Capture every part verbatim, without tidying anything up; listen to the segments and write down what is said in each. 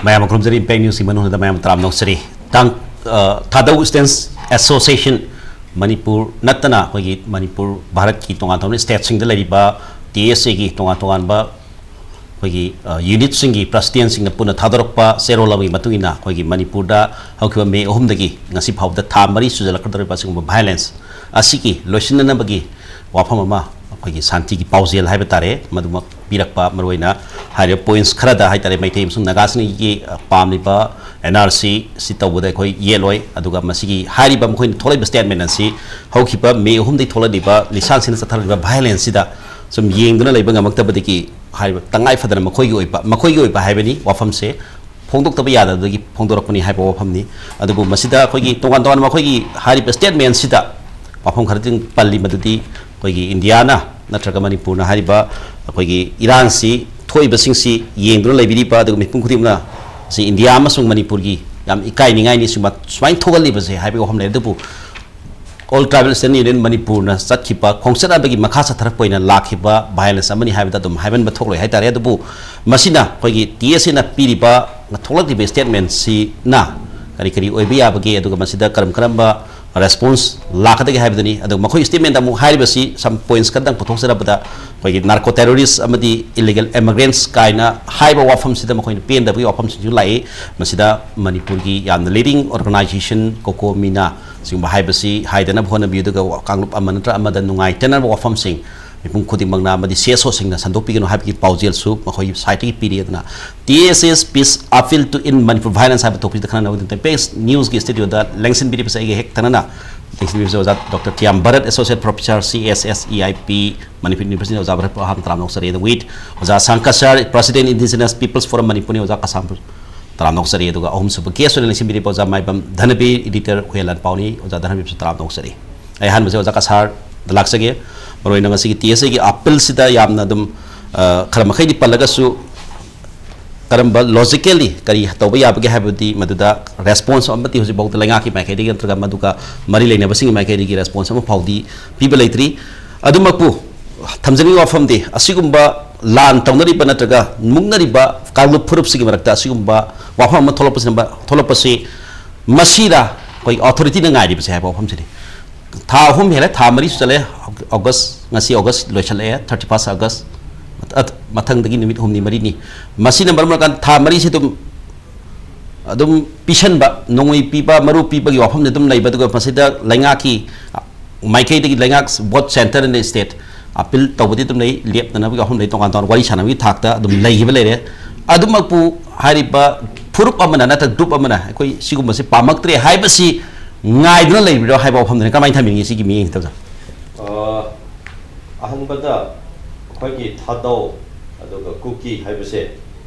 ꯃꯌꯥꯝ ꯈꯨꯔꯨꯝꯖꯔꯤ, ꯏꯝꯄꯦꯛ ꯅ꯭ꯌꯨꯁꯀꯤ ꯃꯅꯨꯡꯗ ꯃꯌꯥꯝ ꯇꯔꯥꯝꯅ ꯑꯣꯛꯆꯔꯤ꯫ ꯇꯥꯡ, ꯑ, ꯊꯥꯗꯧ ꯁ꯭ꯇꯨꯗꯦꯟꯠꯁ ꯑꯦꯁꯣꯁꯤꯌꯦꯁꯟ ꯃꯅꯤꯄꯨꯔ ꯅꯠꯇꯅ ꯑꯩꯈꯣꯏꯒꯤ ꯃꯅꯤꯄꯨꯔ, ꯚꯥꯔꯠꯀꯤ ꯇꯣꯉꯥꯟ ꯇꯣꯉꯥꯟꯕ ꯁ꯭ꯇꯦꯠꯁꯤꯡꯗ ꯂꯩꯔꯤꯕ ꯇꯤ ꯑꯦꯁ ꯑꯦꯒꯤ ꯇꯣꯉꯥꯟ ꯇꯣꯉꯥꯟꯕ ꯑꯩꯈꯣꯏꯒꯤ, ꯑ, ꯌꯨꯅꯤꯠꯁꯤꯡꯒꯤ ꯄ꯭ꯔꯁꯤꯗꯦꯟꯠꯁꯤꯡꯅ ꯄꯨꯟꯅ ꯊꯥꯗꯣꯔꯛꯄ ꯆꯦꯔꯣꯜ ꯑꯃꯒꯤ ꯃꯇꯨꯡ ꯏꯟꯅ, ꯑꯩꯈꯣꯏꯒꯤ ꯃꯅꯤꯄꯨꯔꯗ ꯍꯧꯈꯤꯕ ꯃꯦ ꯑꯍꯨꯝꯗꯒꯤ ꯉꯁꯤ ꯐꯥꯎꯕꯗ ꯊꯥ ꯃꯔꯤ ꯁꯨꯖꯜꯂꯛꯀꯗꯧꯔꯤꯕ ꯑꯁꯤꯒꯨꯝꯕ ꯚꯥꯏꯑꯣꯂꯦꯟꯁ ꯑꯁꯤꯒꯤ ꯂꯣꯏꯁꯤꯟꯅꯅꯕꯒꯤ ꯋꯥꯐꯝ ꯑꯃ ꯑꯩꯈꯣꯏꯒꯤ ꯁꯥꯟꯇꯤꯒꯤ ꯄꯥꯎꯖꯦꯜ ꯍꯥꯏꯕ ꯇꯥꯔꯦ, ꯃꯗꯨꯃꯛ ꯄꯤꯔꯛꯄ꯫ ꯃꯔꯨꯑꯣꯏꯅ ꯍꯥꯏꯔꯤꯕ ꯄꯣꯏꯟꯠꯁ ꯈꯔꯗ ꯍꯥꯏ ꯇꯥꯔꯦ, ꯃꯩꯇꯩ ꯑꯃꯁꯨꯡ ꯅꯥꯒꯥꯁꯤꯡꯒꯤ, ꯑ, ꯄꯥꯝꯂꯤꯕ ꯑꯦꯟ ꯑꯥꯔ ꯁꯤ ꯁꯤ ꯇꯧꯕꯗ ꯑꯩꯈꯣꯏ ꯌꯦꯠꯂꯣꯏ, ꯑꯗꯨꯒ ꯃꯁꯤꯒꯤ ꯍꯥꯏꯔꯤꯕ ꯃꯈꯣꯏꯅ ꯊꯣꯛꯂꯛꯏꯕ ꯁ꯭ꯇꯦꯠꯃꯦꯟ ꯑꯁꯤ ꯍꯧꯈꯤꯕ ꯃꯦ ꯑꯍꯨꯝꯗꯒꯤ ꯊꯣꯛꯂꯛꯂꯤꯕ ꯂꯤꯁꯥꯡ ꯁꯤꯠꯅ ꯆꯠꯊꯔꯛꯂꯤꯕ ꯚꯥꯏꯑꯣꯂꯦꯟꯁꯁꯤꯗ ꯁꯨꯝ ꯌꯦꯡꯗꯨꯅ ꯂꯩꯕ ꯉꯝꯃꯛꯇꯕꯗꯒꯤ ꯍꯥꯏꯔꯤꯕ ꯇꯉꯥꯏ ꯐꯗꯅ ꯃꯈꯣꯏꯒꯤ ꯑꯣꯏꯕ, ꯃꯈꯣꯏꯒꯤ ꯑꯣꯏꯕ ꯍꯥꯏꯕꯅꯤ ꯋꯥꯐꯝꯁꯦ, ꯐꯣꯡꯗꯣꯛꯇꯕ ꯌꯥꯗꯕꯗꯒꯤ ꯐꯣꯡꯗꯣꯔꯛꯄꯅꯤ ꯍꯥꯏꯕ ꯋꯥꯐꯝꯅꯤ꯫ ꯑꯗꯨꯕꯨ ꯃꯁꯤꯗ ꯑꯩꯈꯣꯏꯒꯤ ꯇꯣꯉꯥꯟ ꯇꯣꯉꯥꯟꯕ ꯃꯈꯣꯏꯒꯤ ꯍꯥꯏꯔꯤꯕ ꯁ꯭ꯇꯦꯠꯃꯦꯟꯁꯤꯗ ꯋꯥꯐꯝ ꯈꯔꯗꯤ ꯄꯜꯂꯤ, ꯃꯗꯨꯗꯤ ꯑꯩꯈꯣꯏꯒꯤ ꯏꯟꯗꯤꯌꯥꯅ ꯅꯠꯇ꯭ꯔꯒ ꯃꯅꯤꯄꯨꯔꯅ ꯍꯥꯏꯔꯤꯕ ꯑꯩꯈꯣꯏꯒꯤ ꯏꯔꯥꯡꯁꯤ ꯊꯣꯛꯏꯕꯁꯤꯡꯁꯤ ꯌꯦꯡꯗꯨꯅ ꯂꯩꯕꯤꯔꯤꯕ, ꯑꯗꯨꯒ ꯃꯤꯄꯨꯝ ꯈꯨꯗꯤꯡꯃꯛꯅ ꯁꯤ ꯏꯟꯗꯤꯌꯥ ꯑꯃꯁꯨꯡ ꯃꯅꯤꯄꯨꯔꯒꯤ ꯌꯥꯝ ꯏꯀꯥꯏꯅꯤꯡꯉꯥꯏꯅꯤ, ꯁꯨꯃꯥꯏ-, ꯁꯨꯃꯥꯏꯅ ꯊꯣꯛꯍꯜꯂꯤꯕꯁꯦ ꯍꯥꯏꯕꯒꯤ ꯋꯥꯐꯝ ꯂꯩꯔꯦ꯫ ꯑꯗꯨꯕꯨ All Tribal Students Union ꯃꯅꯤꯄꯨꯔꯅ ꯆꯠꯈꯤꯕ ꯈꯣꯡꯆꯠ ꯑꯃꯒꯤ ꯃꯈꯥ ꯆꯠꯊꯔꯛꯄ ꯑꯣꯏꯅ ꯂꯥꯛꯈꯤꯕ ꯚꯥꯏꯑꯣꯂꯦꯟꯁ ꯑꯃꯅꯤ ꯍꯥꯏꯕꯗ ꯑꯗꯨꯝ ꯍꯥꯏꯃꯟꯕ ꯊꯣꯛꯂꯣꯏ ꯍꯥꯏꯇꯥꯔꯦ꯫ ꯑꯗꯨꯕꯨ ꯃꯁꯤꯅ ꯑꯩꯈꯣꯏꯒꯤ ꯇꯤ ꯑꯦꯁ ꯑꯦꯅ ꯄꯤꯔꯤꯕ ꯊꯣꯛꯂꯛꯂꯤꯕ ꯁ꯭ꯇꯦꯠꯃꯦꯟꯁꯤꯅ ꯀꯔꯤ ꯀꯔꯤ ꯑꯣꯏꯕ ꯌꯥꯕꯒꯦ, ꯑꯗꯨꯒ ꯃꯁꯤꯗ ꯀꯔꯝ ꯀꯔꯝꯕ ꯔꯦꯁꯄꯣꯟꯁ ꯂꯥꯛꯀꯗꯒꯦ ꯍꯥꯏꯕꯗꯨꯅꯤ꯫ ꯑꯗꯨꯒ ꯃꯈꯣꯏꯒꯤ ꯁ꯭ꯇꯦꯠꯃꯦꯟꯗ ꯑꯃꯨꯛ ꯍꯥꯏꯔꯤꯕꯁꯤ ꯁꯝ ꯄꯣꯏꯟꯠꯁ ꯈꯔꯗꯪ ꯄꯨꯊꯣꯛꯆꯔꯕꯗ, ꯑꯩꯈꯣꯏꯒꯤ ꯅꯥꯔꯀꯣ ꯇꯦꯔꯣꯔꯤꯁ ꯑꯃꯗꯤ ꯏꯂꯤꯒꯦꯜ ꯏꯃꯤꯒ꯭ꯔꯦꯟꯠꯁ ꯀꯥꯏꯅ ꯍꯥꯏꯕ ꯋꯥꯐꯝꯁꯤꯗ ꯃꯈꯣꯏꯅ ꯄꯦꯟꯗꯕꯒꯤ ꯋꯥꯐꯝꯁꯤꯡꯁꯨ ꯂꯥꯛꯏ꯫ ꯃꯁꯤꯗ ꯃꯅꯤꯄꯨꯔꯒꯤ ꯌꯥꯝꯅ ꯂꯤꯗꯤꯡ ꯑꯣꯔꯒꯅꯥꯏꯖꯦꯁꯟ ꯀꯣꯀꯣꯃꯤꯅ ꯁꯤꯒꯨꯝꯕ ꯍꯥꯏꯕꯁꯤ ꯍꯥꯏꯗꯅꯕ ꯍꯣꯠꯅꯕꯤ, ꯑꯗꯨꯒ ꯀꯥꯡꯂꯨꯞ ꯑꯃ ꯅꯠꯇ꯭ꯔ ꯑꯃꯗ ꯅꯨꯡꯉꯥꯏꯇꯅꯕ ꯋꯥꯐꯝꯁꯤꯡ ꯃꯤꯄꯨꯝ ꯈꯨꯗꯤꯡꯃꯛꯅ ꯑꯃꯗꯤ ꯁꯤ ꯑꯦꯁ ꯑꯣꯁꯤꯡꯅ ꯁꯟꯗꯣꯛꯄꯤꯒꯅꯨ ꯍꯥꯏꯕꯒꯤ ꯄꯥꯎꯖꯦꯜꯁꯨ ꯃꯈꯣꯏꯒꯤ ꯁꯥꯏꯠꯇꯒꯤ ꯄꯤꯔꯤ꯫ ꯑꯗꯨꯅ T S A's Peace Appeal to End Manipur Violence ꯍꯥꯏꯕ ꯇꯣꯄꯤꯛꯇ ꯈꯟꯅꯅꯕꯒꯤꯗꯃꯛꯇ ꯏꯝꯄꯦꯛ ꯅ꯭ꯌꯨꯁꯀꯤ ꯁ꯭ꯇꯨꯗꯤꯑꯣꯗ ꯂꯦꯡꯁꯤꯟꯕꯤꯔꯤꯕꯁꯦ ꯑꯩꯒ ꯍꯦꯛ ꯊꯪꯅꯅ ꯂꯦꯡꯁꯤꯟꯕꯤꯔꯤꯕꯁꯦ ꯑꯣꯖꯥ doctor Thiyam Bharat, associate professor, C S S E I P, Manipur university, ꯑꯣꯖꯥ ꯚꯔꯠꯄꯨ ꯑꯍꯥꯟꯕ ꯇꯔꯥꯝꯅ ꯑꯣꯛꯆꯔꯤ꯫ ꯑꯗꯨꯒ with ꯑꯣꯖꯥ Sanga sir, President Indigenous People's Forum ꯃꯅꯤꯄꯨꯔꯅꯤ, ꯑꯣꯖꯥ ꯀꯁꯥꯝ ꯇꯔꯥꯝꯅ ꯑꯣꯛꯆꯔꯤ꯫ ꯑꯗꯨꯒ ꯑꯍꯨꯝꯁꯨꯕ ꯒꯦꯁ ꯑꯣꯏꯅ ꯂꯦꯡꯁꯤꯟꯕꯤꯔꯤꯕ ꯑꯣꯖꯥ ꯃꯥꯏꯕꯝ ꯙꯅꯕꯤꯔ, ꯏꯗꯤꯇꯔ ꯍꯨꯌꯦꯟ ꯂꯥꯟꯄꯥꯎꯅꯤ꯫ ꯑꯣꯖꯥ ꯙꯅꯕꯤꯔꯁꯨ ꯇꯔꯥꯝꯅ ꯑꯣꯛꯆꯔꯤ꯫ ꯑꯩ ꯑꯍꯥꯟꯕꯁꯦ ꯑꯣꯖꯥ ꯀꯁꯥꯔꯗ ꯂꯥꯛꯆꯒꯦ꯫ ꯃꯔꯨꯑꯣꯏꯅ ꯉꯁꯤꯒꯤ ꯇꯤ ꯑꯦꯁ ꯑꯦꯒꯤ ꯑꯥꯄꯤꯜꯁꯤꯗ ꯌꯥꯝꯅ ꯑꯗꯨꯝ, ꯑ, ꯈꯔ ꯃꯈꯩꯗꯤ ꯄꯜꯂꯒꯁꯨ, ꯀꯔꯝꯕ ꯂꯣꯖꯤꯀꯦꯜꯂꯤ ꯀꯔꯤ ꯇꯧꯕ ꯌꯥꯕꯒꯦ ꯍꯥꯏꯕꯗꯤ ꯃꯗꯨꯗ ꯔꯦꯁꯄꯣꯟꯁ ꯑꯃꯠꯇꯤ ꯍꯧꯖꯤꯛꯐꯥꯎꯗ ꯂꯩꯉꯥꯛꯀꯤ ꯃꯥꯏꯀꯩꯗꯒꯤ ꯅꯠꯇ꯭ꯔꯒ ꯃꯗꯨꯒ ꯃꯔꯤ ꯂꯩꯅꯕꯁꯤꯡꯒꯤ ꯃꯥꯏꯀꯩꯗꯒꯤ ꯔꯦꯁꯄꯣꯟꯁ ꯑꯃ ꯐꯥꯎꯗꯤ ꯄꯤꯕ ꯂꯩꯇ꯭ꯔꯤ꯫ ꯑꯗꯨꯃꯛꯄꯨ ꯊꯝꯖꯅꯤꯡꯕ ꯋꯥꯐꯝꯗꯤ, ꯑꯁꯤꯒꯨꯝꯕ ꯂꯥꯟ ꯇꯧꯅꯔꯤꯕ ꯅꯠꯇ꯭ꯔꯒ ꯃꯨꯛꯅꯔꯤꯕ ꯀꯥꯡꯂꯨꯞ ꯐꯨꯔꯨꯞꯁꯤꯒꯤ ꯃꯔꯛꯇ ꯑꯁꯤꯒꯨꯝꯕ ꯋꯥꯐꯝ ꯑꯃ ꯊꯣꯛꯂꯛꯄꯁꯤꯅ, ꯊꯣꯛꯂꯛꯄꯁꯤ ꯃꯁꯤꯗ ꯑꯩꯈꯣꯏ ꯑꯣꯊꯣꯔꯤꯇꯤꯅ ꯉꯥꯏꯔꯤꯕꯁꯦ ꯍꯥꯏꯕ ꯋꯥꯐꯝꯁꯤꯅꯤ꯫ ꯊꯥ ꯑꯍꯨꯝ ꯍꯦꯜꯂꯦ, ꯊꯥ ꯃꯔꯤꯁꯨ ꯆꯠꯂꯦ꯫ ꯑꯣꯒꯁ, ꯉꯁꯤ ꯑꯣꯒꯁ ꯂꯣꯏꯁꯤꯜꯂꯛꯑꯦ, ꯊꯥꯔꯇꯤ ꯐꯥꯔꯁ ꯑꯣꯒꯁ꯫ ꯃꯊꯪꯗꯒꯤ ꯅꯨꯃꯤꯠ ꯍꯨꯝꯅꯤ ꯃꯔꯤꯅꯤ꯫ ꯃꯁꯤꯅ ꯃꯔꯝ ꯑꯣꯏꯔꯀꯥꯟꯗ ꯊꯥ ꯃꯔꯤꯁꯤ ꯑꯗꯨꯝ, ꯑꯗꯨꯝ ꯄꯤꯁꯟꯕ, ꯅꯣꯡꯃꯩ ꯄꯤꯕ, ꯃꯔꯨ ꯄꯤꯕꯒꯤ ꯋꯥꯐꯝꯗꯤ ꯑꯗꯨꯝ ꯂꯩꯕ, ꯑꯗꯨꯒ ꯃꯁꯤꯗ ꯂꯩꯉꯥꯛꯀꯤ ꯃꯥꯏꯀꯩꯗꯒꯤ, ꯂꯩꯉꯥꯛ, both centre and state appeal ꯇꯧꯕꯗꯤ ꯑꯗꯨꯝ ꯂꯩ, ꯂꯦꯞꯅꯅꯕꯒꯤ ꯋꯥꯐꯝ ꯂꯩ, ꯇꯣꯉꯥꯟ ꯇꯣꯉꯥꯟ ꯋꯥꯔꯤ ꯁꯥꯟꯅꯕꯒꯤ ꯊꯥꯛꯇ ꯑꯗꯨꯝ ꯂꯩꯈꯤꯕ ꯂꯩꯔꯦ꯫ ꯑꯗꯨꯃꯛꯄꯨ ꯍꯥꯏꯔꯤꯕ ꯐꯨꯔꯨꯞ ꯑꯃꯅ ꯅꯠꯇ꯭ꯔꯒ ꯒ꯭ꯔꯨꯞ ꯑꯃꯅ ꯑꯩꯈꯣꯏ ꯁꯤꯒꯨꯝꯕꯁꯤ ꯄꯥꯝꯃꯛꯇ꯭ꯔꯦ ꯍꯥꯏꯕꯁꯤ ꯉꯥꯏꯗꯨꯅ ꯂꯩꯕꯤꯔꯣ ꯍꯥꯏꯕ ꯋꯥꯐꯝꯗꯨꯅꯤ꯫ ꯀꯃꯥꯏꯅ ꯊꯝꯕꯤꯅꯤꯡꯉꯤ ꯁꯤꯒꯤ ꯃꯤꯠꯌꯦꯡꯁꯤꯗ? ꯑ, ꯑꯍꯥꯟꯕꯗ ꯑꯩꯈꯣꯏꯒꯤ ꯊꯥꯗꯧ ꯑꯗꯨꯒ ꯀꯨꯀꯤ ꯍꯥꯏꯕꯁꯦ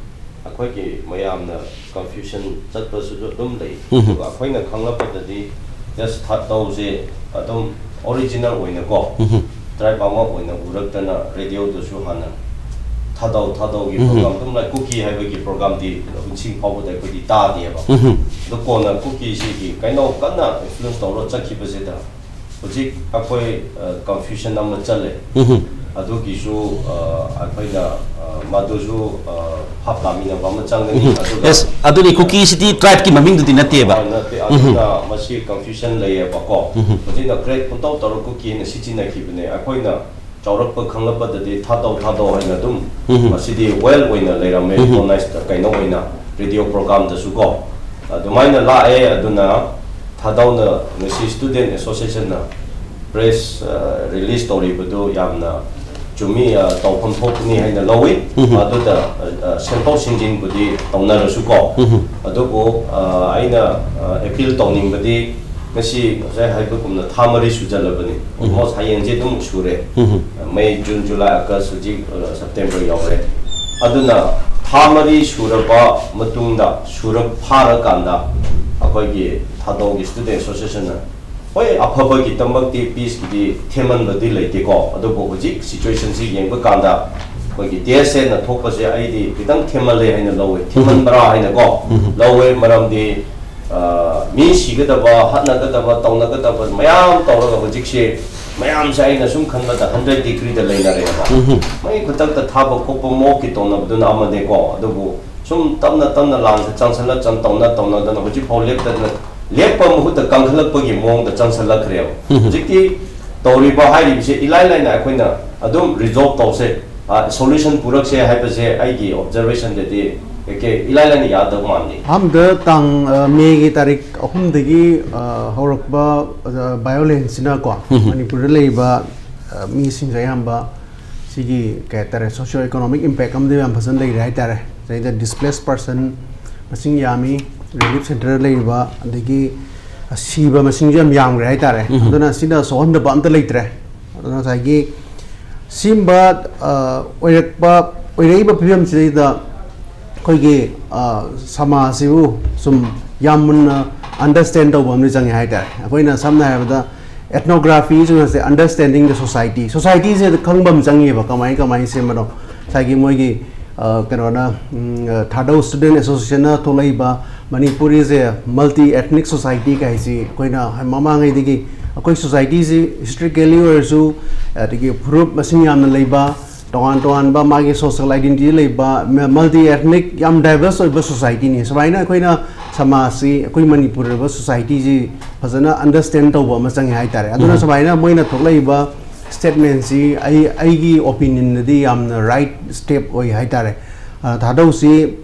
ꯑꯩꯈꯣꯏꯒꯤ ꯃꯌꯥꯝꯅ ꯀꯟꯐ꯭ꯌꯨꯁꯟ ꯆꯠꯄꯁꯨ ꯑꯗꯨꯝ ꯂꯩ꯫ ꯎꯝ꯫ ꯑꯗꯨꯒ ꯑꯩꯈꯣꯏꯅ ꯈꯪꯂꯛꯄꯗꯗꯤ ꯖꯁ ꯊꯥꯗꯧꯁꯦ ꯑꯗꯨꯝ ꯑꯣꯔꯤꯖꯤꯅꯦꯜ ꯑꯣꯏꯅꯀꯣ, ꯎꯝ꯫ ꯇ꯭ꯔꯥꯏꯕ ꯑꯃ ꯑꯣꯏꯅ ꯎꯔꯛꯇꯅ ꯔꯦꯗꯤꯑꯣꯗꯁꯨ ꯍꯥꯟꯅ ꯊꯥꯗꯧ, ꯊꯥꯗꯧꯒꯤ ꯎꯝ꯫ ꯄ꯭ꯔꯣꯒ꯭ꯔꯥꯝ ꯑꯗꯨꯝ ꯂꯥꯏ, ꯀꯨꯀꯤ ꯍꯥꯏꯕꯒꯤ ꯄ꯭ꯔꯣꯒ꯭ꯔꯥꯝꯗꯤ ꯍꯧꯖꯤꯛ ꯐꯥꯎꯕꯗ ꯑꯩꯈꯣꯏꯗꯤ ꯇꯥꯗꯦꯕ꯫ ꯎꯝ꯫ ꯑꯗꯣ ꯀꯣꯟꯅ ꯀꯨꯀꯤꯁꯤꯒꯤ ꯀꯩꯅꯣ ꯀꯟꯅ ꯏꯟꯐ꯭ꯂꯨꯌꯦꯟꯁ ꯇꯧꯔ ꯆꯠꯈꯤꯕꯁꯤꯗ ꯍꯧꯖꯤꯛ ꯑꯩꯈꯣꯏ, ꯑ, ꯀꯟꯐ꯭ꯌꯨꯁꯟ ꯑꯃ ꯆꯠꯂꯦ꯫ ꯎꯝ꯫ ꯑꯗꯨꯒꯤꯁꯨ, ꯑ, ꯑꯩꯈꯣꯏꯅ, ꯑ, ꯃꯗꯨꯁꯨ, ꯑ, ꯚꯥꯞ ꯇꯥꯃꯤꯟꯅꯕ ꯑꯃ ꯆꯪꯒꯅꯤ꯫ ꯎꯝ꯫ ꯑꯗꯨꯒ ꯌꯦꯁ, ꯑꯗꯨꯅꯤ, ꯀꯨꯀꯤꯁꯤꯗꯤ ꯇ꯭ꯔꯥꯏꯕꯀꯤ ꯃꯃꯤꯡꯗꯨꯗꯤ ꯅꯠꯇꯦꯕ꯫ ꯑ, ꯅꯠꯇꯦ꯫ ꯎꯝ꯫ ꯑꯗꯨꯅ ꯃꯁꯤ ꯀꯟꯐ꯭ꯌꯨꯁꯟ ꯂꯩꯌꯦꯕꯀꯣ꯫ ꯎꯝ꯫ ꯍꯧꯖꯤꯛꯅ ꯀ꯭ꯔꯦꯛ ꯄꯨꯡꯇꯧ ꯇꯧꯔ ꯀꯨꯀꯤ ꯍꯥꯏꯅ ꯁꯤꯖꯤꯟꯅꯈꯤꯕꯅꯦ꯫ ꯑꯩꯈꯣꯏꯅ ꯆꯥꯎꯔꯛꯄ ꯈꯪꯂꯛꯄꯗꯗꯤ ꯊꯥꯗꯧ, ꯊꯥꯗꯧ ꯍꯥꯏꯅ ꯑꯗꯨꯝ ꯎꯝ꯫ ꯃꯁꯤꯗꯤ ꯋꯦꯜ ꯑꯣꯏꯅ ꯂꯩꯔꯝꯃꯦ, ꯎꯝ꯫ ꯔꯤꯀꯣꯛꯅꯥꯏꯁ ꯀꯩꯅꯣ ꯑꯣꯏꯅ ꯔꯦꯗꯤꯑꯣ ꯄ꯭ꯔꯣꯒ꯭ꯔꯥꯝꯗꯁꯨ ꯀꯣ꯫ ꯑꯗꯨꯃꯥꯏꯅ ꯂꯥꯛꯑꯦ꯫ ꯑꯗꯨꯅ ꯊꯥꯗꯧꯅ ꯉꯁꯤ ꯁ꯭ꯇꯨꯗꯦꯟ ꯑꯦꯁꯣꯁꯤꯌꯦꯁꯟꯅ ꯄ꯭ꯔꯦꯁ, ꯑ, ꯔꯤꯂꯤꯁ ꯇꯧꯔꯤꯕꯗꯨ ꯌꯥꯝꯅ ꯆꯨꯝꯃꯤ, ꯑ, ꯇꯧꯐꯝ ꯊꯣꯛꯄꯅꯤ ꯍꯥꯏꯅ ꯂꯧꯏ꯫ ꯎꯝ꯫ ꯑꯗꯨꯗ, ꯑ, ꯑ, ꯁꯦꯝꯗꯣꯛ ꯁꯦꯝꯖꯤꯟꯕꯨꯗꯤ ꯇꯧꯅꯔꯁꯨꯀꯣ꯫ ꯎꯝ꯫ ꯑꯗꯨꯕꯨ, ꯑ, ꯑꯩꯅ, ꯑ, ꯑꯦꯄꯤꯜ ꯇꯧꯅꯤꯡꯕꯗꯤ ꯉꯁꯤ ꯉꯁꯥꯏ ꯍꯥꯏꯕꯒꯨꯝꯅ ꯊꯥ ꯃꯔꯤ ꯁꯨꯖꯜꯂꯕꯅꯤ꯫ ꯎꯝ꯫ ꯑꯣꯜꯃꯣꯁ ꯍꯌꯦꯡꯁꯦ ꯑꯗꯨꯝ ꯁꯨꯔꯦ꯫ ꯎꯝ꯫ ꯃꯦ, ꯖꯨꯟ, ꯖꯨꯂꯥꯏ, ꯑꯥꯒꯁ, ꯍꯧꯖꯤꯛ, ꯑ, ꯁꯦꯞꯇꯦꯝꯕꯔ ꯌꯧꯔꯦ꯫ ꯑꯗꯨꯅ ꯊꯥ ꯃꯔꯤ ꯁꯨꯔꯕ ꯃꯇꯨꯡꯗ, ꯁꯨꯔ ꯐꯥꯔꯀꯥꯟꯗ, ꯑꯩꯈꯣꯏꯒꯤ ꯊꯥꯗꯧꯒꯤ ꯁ꯭ꯇꯨꯗꯦꯟ ꯑꯦꯁꯣꯁꯤꯌꯦꯁꯟꯅ, ꯍꯣꯏ, ꯑꯐꯕꯒꯤꯗꯃꯛꯇꯤ ꯄꯤꯁꯀꯤꯗꯤ ꯊꯦꯝꯃꯟꯕꯗꯤ ꯂꯩꯇꯦꯀꯣ, ꯑꯗꯨꯕꯨ ꯍꯧꯖꯤꯛ ꯁꯤꯆꯨꯋꯦꯁꯟꯁꯤ ꯌꯦꯡꯕ ꯀꯥꯟꯗ ꯑꯩꯈꯣꯏꯒꯤ ꯇꯤ ꯑꯦꯁ ꯑꯦꯅ ꯊꯣꯛꯄꯁꯦ ꯑꯩꯗꯤ ꯈꯤꯇꯪ ꯊꯦꯝꯃꯜꯂꯦ ꯍꯥꯏꯅ ꯂꯧꯋꯦ, ꯊꯦꯝꯃꯟꯕ꯭ꯔꯥ ꯍꯥꯏꯅꯀꯣ ꯂꯧꯋꯦ꯫ ꯃꯔꯝꯗꯤ ꯃꯤ ꯁꯤꯒꯗꯕ, ꯍꯥꯠꯅꯒꯗꯕ, ꯇꯧꯅꯒꯗꯕ ꯃꯌꯥꯝ ꯇꯧꯔꯒ ꯍꯧꯖꯤꯛꯁꯦ ꯃꯌꯥꯝꯁꯦ ꯑꯩꯅ ꯁꯨꯝ ꯈꯟꯕꯗ ꯍꯟꯗ꯭ꯔꯦꯠ ꯗꯤꯒ꯭ꯔꯤꯗ ꯂꯩꯅꯔꯦꯕ꯫ ꯃꯩ ꯈꯨꯗꯛꯇ ꯊꯥꯕ ꯈꯣꯠꯄ ꯃꯣꯛꯀꯤ ꯇꯧꯅꯕꯗꯨꯅ ꯑꯃꯅꯦꯀꯣ, ꯑꯗꯨꯕꯨ ꯁꯨꯝ ꯇꯞꯅ ꯇꯞꯅ ꯂꯥꯟꯁꯦ ꯆꯪꯁꯜꯂ ꯆꯪ ꯇꯧꯅ ꯇꯧꯅꯗꯅ ꯍꯧꯖꯤꯛꯐꯥꯎ ꯂꯦꯞꯇꯗꯅ, ꯂꯦꯞꯄ ꯃꯍꯨꯠꯇ ꯀꯟꯈꯠꯂꯛꯄꯒꯤ ꯃꯑꯣꯡꯗ ꯆꯪꯁꯜꯂꯛꯈ꯭ꯔꯦꯕ꯫ ꯍꯧꯖꯤꯛꯇꯤ ꯇꯧꯔꯤꯕ ꯍꯥꯏꯔꯤꯕꯁꯦ ꯏꯂꯥꯏ ꯂꯥꯏꯅ ꯑꯩꯈꯣꯏꯅ ꯑꯗꯨꯝ ꯔꯤꯖꯣꯜꯕ ꯇꯧꯁꯦ, ꯁꯣꯂꯨꯁꯟ ꯄꯨꯔꯛꯁꯦ ꯍꯥꯏꯕꯁꯦ ꯑꯩꯒꯤ ꯑꯣꯕꯖꯔꯕꯦꯁꯟꯗꯗꯤ ꯀꯩ ꯀꯩ ꯏꯂꯥꯏ ꯂꯥꯏꯅ ꯌꯥꯗꯧ ꯃꯥꯟꯗꯦ꯫ ꯑꯍꯥꯟꯕꯗ ꯇꯥꯡ, ꯑ, ꯃꯦꯒꯤ ꯇꯥꯔꯤꯛ ꯑꯍꯨꯝꯗꯒꯤ, ꯑ, ꯍꯧꯔꯛꯄ, ꯑ, ꯚꯥꯏꯑꯣꯂꯦꯟꯁꯁꯤꯅꯀꯣ, ꯃꯅꯤꯄꯨꯔꯗ ꯂꯩꯔꯤꯕ, ꯑ, ꯃꯤꯁꯤꯡꯁꯦ ꯑꯌꯥꯝꯕ ꯁꯤꯒꯤ, ꯀꯩ ꯍꯥꯏꯇꯥꯔꯦ, ꯁꯣꯁꯤꯌꯣ ꯏꯀꯣꯅꯣꯃꯤꯛ ꯏꯝꯄꯦꯛ ꯑꯃꯗꯤ ꯌꯥꯝ ꯐꯖꯅ ꯂꯩꯔꯦ ꯍꯥꯏꯇꯥꯔꯦ꯫ ꯁꯤꯗꯩꯗ ꯗꯤꯁꯄ꯭ꯂꯦꯁ ꯄꯔꯁꯟ ꯃꯁꯤꯡ ꯌꯥꯝꯃꯤ, ꯔꯤꯂꯤꯐ ꯁꯦꯟꯇꯔꯗ ꯂꯩꯔꯤꯕ, ꯑꯗꯒꯤ ꯁꯤꯕ ꯃꯁꯤꯡꯁꯨ ꯌꯥꯝ ꯌꯥꯝꯈ꯭ꯔꯦ ꯍꯥꯏꯇꯥꯔꯦ꯫ ꯑꯗꯨꯅ ꯁꯤꯅ ꯁꯣꯛꯍꯟꯗꯕ ꯑꯝꯇ ꯂꯩꯇ꯭ꯔꯦ꯫ ꯑꯗꯨꯅ ꯉꯁꯥꯏꯒꯤ ꯁꯤꯒꯨꯝꯕ, ꯑ, ꯑꯣꯏꯔꯛꯄ, ꯑꯣꯏꯔꯛꯏꯕ ꯐꯤꯕꯝꯁꯤꯗꯩꯗ ꯑꯩꯈꯣꯏꯒꯤ, ꯑ, ꯁꯃꯥꯖꯁꯤꯕꯨ ꯁꯨꯝ ꯌꯥꯝ ꯃꯨꯟꯅ ꯑꯟꯗꯔꯁ꯭ꯇꯦꯟ ꯇꯧꯕ ꯑꯃꯗꯤ ꯆꯪꯉꯦ ꯍꯥꯏꯇꯥꯔꯦ꯫ ꯑꯩꯈꯣꯏꯅ ꯁꯝꯅ ꯍꯥꯏꯔꯕꯗ ethnographysꯅ understanding the society, ꯁꯣꯁꯥꯏꯇꯤꯁꯦ ꯈꯪꯕ ꯑꯃ ꯆꯪꯉꯦꯕ, ꯀꯃꯥꯏ ꯀꯃꯥꯏꯅ ꯁꯦꯝꯕꯅꯣ꯫ ꯉꯁꯥꯏꯒꯤ ꯃꯣꯏꯒꯤ, ꯑ, ꯀꯩꯅꯣꯅ, ꯎꯝ, ꯑ, ꯊꯥꯗꯧ ꯁ꯭ꯇꯨꯗꯦꯟ ꯑꯦꯁꯣꯁꯤꯌꯦꯁꯟꯅ ꯊꯣꯛꯂꯛꯏꯕ Manipur is a multi ethnic society ꯀꯥꯏꯁꯤ ꯑꯩꯈꯣꯏꯅ ꯃꯃꯥꯡꯉꯩꯗꯒꯤ ꯑꯩꯈꯣꯏ ꯁꯣꯁꯥꯏꯇꯤꯁꯤ ꯍꯤꯁꯇꯣꯔꯤꯀꯦꯜꯂꯤ ꯑꯣꯏꯔꯁꯨ, ꯑꯗꯒꯤ ꯐꯨꯔꯨꯞ ꯃꯁꯤꯡ ꯌꯥꯝꯅ ꯂꯩꯕ, ꯇꯣꯉꯥꯟ ꯇꯣꯉꯥꯟꯕ ꯃꯥꯒꯤ ꯁꯣꯁꯦꯜ ꯑꯥꯏꯗꯦꯟꯇꯤꯇꯤ ꯂꯩꯕ, multi ethnic, ꯌꯥꯝ diverse ꯑꯣꯏꯕ ꯁꯣꯁꯥꯏꯇꯤꯅꯤ꯫ ꯁꯨꯃꯥꯏꯅ ꯑꯩꯈꯣꯏꯅ ꯁꯃꯥꯖꯁꯤ, ꯑꯩꯈꯣꯏ ꯃꯅꯤꯄꯨꯔ ꯑꯣꯏꯕ ꯁꯣꯁꯥꯏꯇꯤꯁꯤ ꯐꯖꯅ ꯑꯟꯗꯔꯁ꯭ꯇꯦꯟ ꯇꯧꯕ ꯑꯃ ꯆꯪꯉꯦ ꯍꯥꯏꯇꯥꯔꯦ꯫ ꯑꯗꯨꯅ ꯁꯨꯃꯥꯏꯅ ꯃꯣꯏꯅ ꯊꯣꯛꯂꯛꯏꯕ ꯁ꯭ꯇꯦꯠꯃꯦꯟꯁꯤ ꯑꯩ, ꯑꯩꯒꯤ ꯑꯣꯄꯤꯅꯤꯌꯟꯗꯗꯤ ꯌꯥꯝꯅ ꯔꯥꯏꯠ ꯁ꯭ꯇꯦꯞ ꯑꯣꯏ ꯍꯥꯏꯇꯥꯔꯦ꯫ ꯑ, ꯊꯥꯗꯧꯁꯤ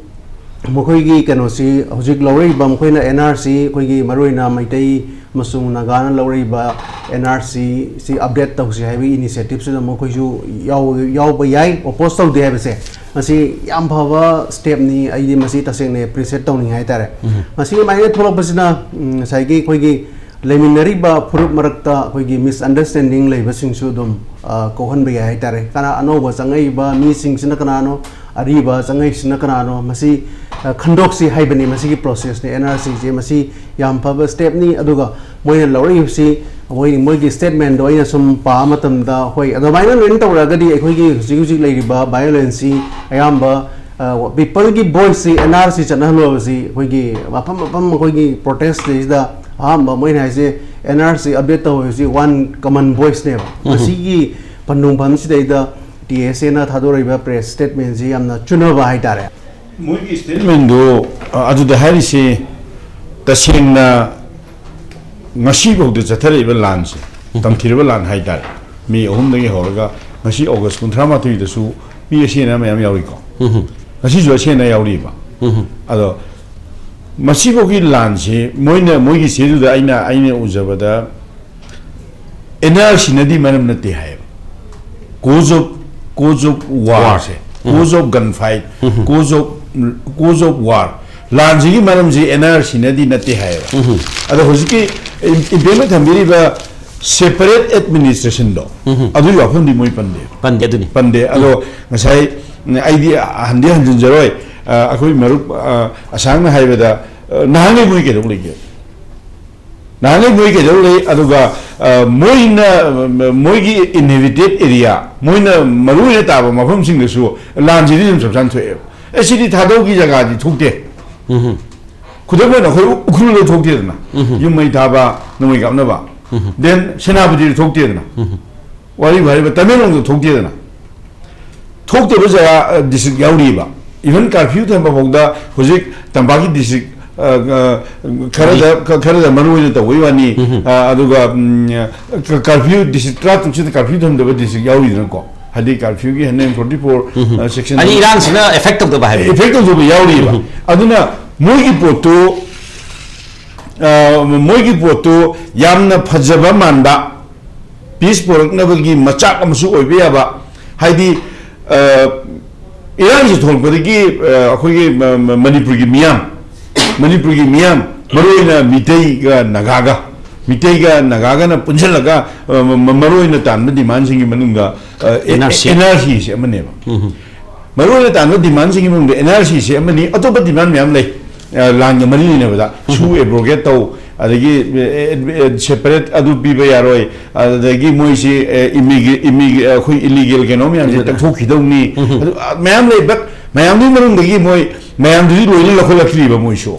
ꯃꯈꯣꯏꯒꯤ ꯀꯩꯅꯣꯁꯤ ꯍꯧꯖꯤꯛ ꯂꯧꯔꯛꯏꯕ ꯃꯈꯣꯏꯅ ꯑꯦꯟ ꯑꯥꯔ ꯁꯤ, ꯑꯩꯈꯣꯏꯒꯤ ꯃꯔꯨꯑꯣꯏꯅ ꯃꯩꯇꯩ ꯑꯃꯁꯨꯡ ꯅꯥꯒꯥꯅ ꯂꯧꯔꯛꯏꯕ ꯑꯦꯟ ꯑꯥꯔ ꯁꯤꯁꯤ ꯑꯞꯗꯦꯠ ꯇꯧꯁꯤ ꯍꯥꯏꯕꯒꯤ ꯏꯅꯤꯁꯤꯌꯦꯇꯤꯞꯁꯤꯗ ꯃꯈꯣꯏꯁꯨ ꯌꯥꯎ-, ꯌꯥꯎꯕ ꯌꯥꯏ, ꯑꯣꯄꯣꯁ ꯇꯧꯗꯦ ꯍꯥꯏꯕꯁꯦ꯫ ꯃꯁꯤ ꯌꯥꯝ ꯐꯕ ꯁ꯭ꯇꯦꯞꯅꯤ, ꯑꯩꯗꯤ ꯃꯁꯤ ꯇꯁꯦꯡꯅ ꯑꯦꯄ꯭ꯔꯤꯁꯤꯌꯦꯠ ꯇꯧꯅꯤꯡꯉꯤ ꯍꯥꯏꯇꯥꯔꯦ꯫ ꯃꯁꯤ ꯑꯗꯨꯃꯥꯏꯅ ꯊꯣꯛꯂꯛꯄꯁꯤꯅ, ꯎꯝ, ꯉꯁꯥꯏꯒꯤ ꯑꯩꯈꯣꯏꯒꯤ ꯂꯩꯃꯤꯟꯅꯔꯤꯕ ꯐꯨꯔꯨꯞ ꯃꯔꯛꯇ ꯑꯩꯈꯣꯏꯒꯤ ꯃꯤꯁꯑꯟꯗꯔꯁ꯭ꯇꯦꯟꯗꯤꯡ ꯂꯩꯕꯁꯤꯡꯁꯨ ꯑꯗꯨꯝ, ꯑ, ꯀꯣꯛꯍꯟꯕ ꯌꯥꯏ ꯍꯥꯏꯇꯥꯔꯦ꯫ ꯀꯅꯥ, ꯑꯅꯧꯕ ꯆꯪꯉꯛꯏꯕ ꯃꯤꯁꯤꯡꯁꯤꯅ ꯀꯅꯥꯅꯣ, ꯑꯔꯤꯕ ꯆꯪꯉꯛꯏꯁꯤꯅ ꯀꯅꯥꯅꯣ, ꯃꯁꯤ, ꯑ, ꯈꯟꯗꯣꯛꯁꯤ ꯍꯥꯏꯕꯅꯤ꯫ ꯃꯁꯤꯒꯤ ꯄ꯭ꯔꯣꯁꯦꯁꯅꯤ ꯑꯦꯟ ꯑꯥꯔ ꯁꯤꯁꯦ꯫ ꯃꯁꯤ ꯌꯥꯝ ꯐꯕ ꯁ꯭ꯇꯦꯞꯅꯤ꯫ ꯑꯗꯨꯒ ꯃꯣꯏꯅ ꯂꯧꯔꯛꯏꯕꯁꯤ, ꯃꯣꯏ, ꯃꯣꯏꯒꯤ ꯁ꯭ꯇꯦꯠꯃꯦꯟꯗꯣ ꯑꯩꯅ ꯁꯨꯝ ꯄꯥꯕ ꯃꯇꯝꯗ, ꯍꯣꯏ, ꯑꯗꯨꯃꯥꯏꯅ ꯂꯣꯏꯅ ꯇꯧꯔꯛꯑꯒꯗꯤ ꯑꯩꯈꯣꯏꯒꯤ ꯍꯧꯖꯤꯛ ꯍꯧꯖꯤꯛ ꯂꯩꯔꯤꯕ ꯚꯥꯏꯑꯣꯂꯦꯟꯁꯁꯤ ꯑꯌꯥꯝꯕ, ꯑ, ꯄꯤꯄꯜꯒꯤ ꯚꯣꯏꯁꯁꯤ, ꯑꯦꯟ ꯑꯥꯔ ꯁꯤ ꯆꯠꯅꯍꯜꯂꯨ ꯍꯥꯏꯕꯁꯤ ꯑꯩꯈꯣꯏꯒꯤ ꯃꯐꯝ ꯃꯐꯝ ꯑꯩꯈꯣꯏꯒꯤ ꯄ꯭ꯔꯣꯇꯦꯁ ꯁꯤꯗꯩꯁꯤꯗ ꯑꯍꯥꯟꯕ ꯃꯣꯏꯅ ꯍꯥꯏꯁꯦ ꯑꯦꯟ ꯑꯥꯔ ꯁꯤ ꯑꯞꯗꯦꯠ ꯇꯧ ꯍꯥꯏꯕꯁꯤ ꯋꯥꯟ ꯀꯃꯟ ꯚꯣꯏꯁꯅꯦꯕ꯫ ꯎꯝ꯫ ꯃꯁꯤꯒꯤ ꯄꯟꯊꯨꯡꯐꯝꯁꯤꯗꯩꯗ ꯇꯤ ꯑꯦꯁ ꯑꯦꯅ ꯊꯥꯗꯣꯔꯛꯏꯕ ꯄ꯭ꯔꯦꯁ ꯁ꯭ꯇꯦꯠꯃꯦꯟꯁꯤ ꯌꯥꯝꯅ ꯆꯨꯅꯕ ꯍꯥꯏꯇꯥꯔꯦ꯫ ꯃꯣꯏꯒꯤ ꯁ꯭ꯇꯦꯠꯃꯦꯟꯗꯨ, ꯑ, ꯑꯗꯨꯗ ꯍꯥꯏꯔꯤꯁꯤ ꯇꯁꯦꯡꯅ ꯉꯁꯤꯐꯥꯎꯗ ꯆꯠꯊꯔꯛꯏꯕ ꯂꯥꯟꯁꯦ, ꯎꯝ꯫ ꯇꯝꯊꯤꯔꯕ ꯂꯥꯟ ꯍꯥꯏꯇꯥꯔꯦ꯫ ꯃꯦ ꯑꯍꯨꯝꯗꯒꯤ ꯍꯧꯔꯒ ꯉꯁꯤ ꯑꯣꯒꯁ ꯀꯨꯟꯊ꯭ꯔꯥ ꯃꯥꯊꯣꯏꯗꯁꯨ ꯃꯤ ꯑꯁꯤ ꯑꯅꯥ ꯃꯌꯥꯝ ꯌꯥꯎꯔꯤꯀꯣ꯫ ꯎꯝ꯫ ꯉꯁꯤꯁꯨ ꯑꯁꯤ ꯑꯅꯥ ꯌꯥꯎꯔꯤꯕ꯫ ꯎꯝ꯫ ꯑꯗꯣ ꯃꯁꯤꯐꯥꯎꯒꯤ ꯂꯥꯟꯁꯤ ꯃꯣꯏꯅ, ꯃꯣꯏꯒꯤ ꯆꯦꯗꯨꯗ ꯑꯩꯅ, ꯑꯩꯅ ꯎꯖꯕꯗ ꯑꯦꯟ ꯑꯥꯔ ꯁꯤꯅꯗꯤ ꯃꯔꯝ ꯅꯠꯇꯦ ꯍꯥꯏꯌꯦꯕ꯫ Cause of, cause of war ꯁꯦ, um. Cause of gun fight, um. Cause of, cause of war, ꯂꯥꯟꯁꯤꯒꯤ ꯃꯔꯝꯁꯤ ꯑꯦꯟ ꯑꯥꯔ ꯁꯤꯅꯗꯤ ꯅꯠꯇꯦ ꯍꯥꯏꯌꯦꯕ꯫ ꯎꯝ꯫ ꯑꯗꯣ ꯍꯧꯖꯤꯛꯀꯤ ꯏꯝ-, ꯏꯝꯄꯦꯛꯅ ꯊꯝꯕꯤꯔꯤꯕ separate administration ꯗꯣ, ꯎꯝ꯫ ꯑꯗꯨꯒꯤ ꯋꯥꯐꯝꯗꯤ ꯃꯣꯏ ꯄꯟꯗꯦ꯫ ꯄꯟꯗꯦ, ꯑꯗꯨꯅꯤ꯫ ꯄꯟꯗꯦ꯫ ꯑꯗꯣ ꯎꯝ꯫ ꯉꯁꯥꯏ ꯑꯩꯗꯤ ꯍꯟꯗꯤ ꯍꯟꯖꯤꯟꯖꯔꯣꯏ, ꯑ, ꯑꯩꯈꯣꯏ ꯃꯔꯨꯞ, ꯑ, ꯑꯁꯥꯡꯅ ꯍꯥꯏꯕꯗ, ꯑ, ꯅꯍꯥꯟꯒꯩ ꯃꯣꯏ ꯀꯩꯗꯧ ꯂꯩꯒꯦ? ꯅꯍꯥꯟꯒꯩ ꯃꯣꯏ ꯀꯩꯗꯧ ꯂꯩ? ꯑꯗꯨꯒ, ꯑ, ꯃꯣꯏꯅ, ꯑ, ꯃꯣꯏꯒꯤ inhabited area, ꯃꯣꯏꯅ ꯃꯔꯨ ꯑꯣꯏꯅ ꯇꯥꯕ ꯃꯐꯝꯁꯤꯡꯗꯁꯨ ꯂꯥꯟꯁꯤꯗꯤ ꯑꯗꯨꯝ ꯆꯞ ꯆꯥꯅ ꯊꯣꯛꯑꯦꯕ꯫ ꯑꯦ, ꯁꯤꯗꯤ ꯊꯥꯗꯧꯒꯤ ꯖꯒꯥꯗꯤ ꯊꯣꯛꯇꯦ꯫ ꯎꯝ꯫ ꯈꯨꯗꯝ ꯑꯣꯏꯅ ꯑꯩꯈꯣꯏ ꯎ-, ꯎꯈ꯭ꯔꯨꯜꯗ ꯊꯣꯛꯇꯦꯗꯅ, ꯎꯝ꯫ ꯌꯨꯝ ꯃꯩ ꯊꯥꯕ, ꯅꯣꯡꯃꯩ ꯀꯥꯞꯅꯕ꯫ ꯎꯝ꯫ Then ꯁꯦꯅꯥꯄꯇꯤꯗ ꯊꯣꯛꯇꯦꯗꯅ꯫ ꯎꯝ꯫ ꯋꯥꯔꯤꯕꯨ ꯍꯥꯏꯔꯤꯕ ꯇꯃꯦꯡꯂꯣꯡꯗ ꯊꯣꯛꯇꯦꯗꯅ꯫ ꯊꯣꯛꯇꯕ ꯖꯒꯥ, ꯑ, district ꯌꯥꯎꯔꯤꯕ꯫ Even curfew ꯊꯝꯕ ꯐꯥꯎꯗ ꯍꯧꯖꯤꯛ ꯇꯝꯄꯥꯛꯀꯤ district, ꯑ, ꯑ, ꯈꯔꯗ, ꯈ-, ꯈꯔꯗ ꯃꯔꯨ ꯑꯣꯏꯅ ꯇꯧꯕꯩ ꯋꯥꯅꯤ꯫ ꯎꯝ꯫ ꯑ, ꯑꯗꯨꯒ, ꯎꯝ, ꯀ-, curfew district ꯇꯔꯥꯇꯔꯨꯛꯁꯤꯗ curfew ꯊꯝꯗꯕ district ꯌꯥꯎꯔꯤꯗꯅꯀꯣ꯫ ꯍꯥꯏꯗꯤ curfew ꯒꯤ hundred forty four, ꯎꯝ꯫ ꯑ, section ꯍꯥꯏꯗꯤ ꯏꯔꯥꯡꯁꯤꯅ effect ꯇꯧꯗꯕ ꯍꯥꯏꯕ꯫ Effect ꯇꯧꯗꯕ ꯌꯥꯎꯔꯤꯕ꯫ ꯎꯝ꯫ ꯑꯗꯨꯅ ꯃꯣꯏꯒꯤ ꯄꯣꯠꯇꯨ, ꯑ, ꯃꯣꯏꯒꯤ ꯄꯣꯠꯇꯨ ꯌꯥꯝꯅ ꯐꯖꯕ ꯃꯥꯟꯕ, peace ꯄꯨꯔꯛꯅꯕꯒꯤ ꯃꯆꯥꯛ ꯑꯃꯁꯨ ꯑꯣꯏꯕ ꯌꯥꯕ꯫ ꯍꯥꯏꯗꯤ, ꯑ, ꯏꯔꯥꯡꯁꯤ ꯊꯣꯛꯂꯛꯄꯗꯒꯤ, ꯑ, ꯑꯩꯈꯣꯏꯒꯤ ꯃ-, ꯃ-, ꯃꯅꯤꯄꯨꯔꯒꯤ ꯃꯤꯌꯥꯝ, ꯃꯅꯤꯄꯨꯔꯒꯤ ꯃꯤꯌꯥꯝ, ꯃꯔꯨꯑꯣꯏꯅ ꯃꯤꯇꯩꯒ ꯅꯥꯒꯥꯒ, ꯃꯤꯇꯩꯒ ꯅꯥꯒꯥꯒꯅ ꯄꯨꯟꯁꯤꯜꯂꯒ, ꯑ, ꯃ-, ꯃ-, ꯃꯔꯨ ꯑꯣꯏꯅ ꯇꯥꯟꯕ ꯗꯤꯃꯥꯟꯁꯤꯡꯒꯤ ꯃꯅꯨꯡꯗ, ꯑ, A-, N R C. N R ꯁꯤꯁꯦ ꯑꯃꯅꯦꯕ꯫ ꯎꯝ꯫ ꯃꯔꯨ ꯑꯣꯏꯅ ꯇꯥꯟꯕ ꯗꯤꯃꯥꯟꯁꯤꯡꯒꯤ ꯃꯅꯨꯡꯗ ꯑꯦꯟ ꯑꯥꯔ ꯁꯤꯁꯦ ꯑꯃꯅꯤ, ꯑꯇꯣꯞꯄ ꯗꯤꯃꯥꯟ ꯃꯌꯥꯝ ꯂꯩ꯫ ꯑ, ꯂꯥꯟꯒ ꯃꯔꯤ ꯂꯩꯅꯕꯗ ꯁꯨ ꯑꯦꯕ꯭ꯔꯣꯒꯦꯠ ꯇꯧ, ꯑꯗꯒꯤ, ꯑꯦ, ꯑꯦ, ꯁꯦꯄꯔꯦꯠ ꯑꯗꯨ ꯄꯤꯕ ꯌꯥꯔꯣꯏ, ꯑꯗꯒꯤ ꯃꯣꯏꯁꯤ, ꯑꯦ, ꯏꯃꯤꯒ꯭ꯔꯦ-, ꯏꯃꯤꯒ꯭ꯔꯦ-, ꯑꯩꯈꯣꯏ ꯏꯂꯤꯒꯦꯜ ꯀꯩꯅꯣ ꯃꯌꯥꯝꯁꯦ ꯇꯛꯊꯣꯛꯈꯤꯗꯧꯅꯤ꯫ ꯑꯗꯨ, ꯑ, ꯃꯌꯥꯝ ꯂꯩ, but ꯃꯌꯥꯝꯗꯨꯒꯤ ꯃꯅꯨꯡꯗꯒꯤ ꯃꯣꯏ ꯃꯌꯥꯝꯗꯨꯗꯤ ꯂꯣꯏꯅ ꯂꯧꯈꯠꯂꯛꯇ꯭ꯔꯤꯕ ꯃꯣꯏꯁꯨ꯫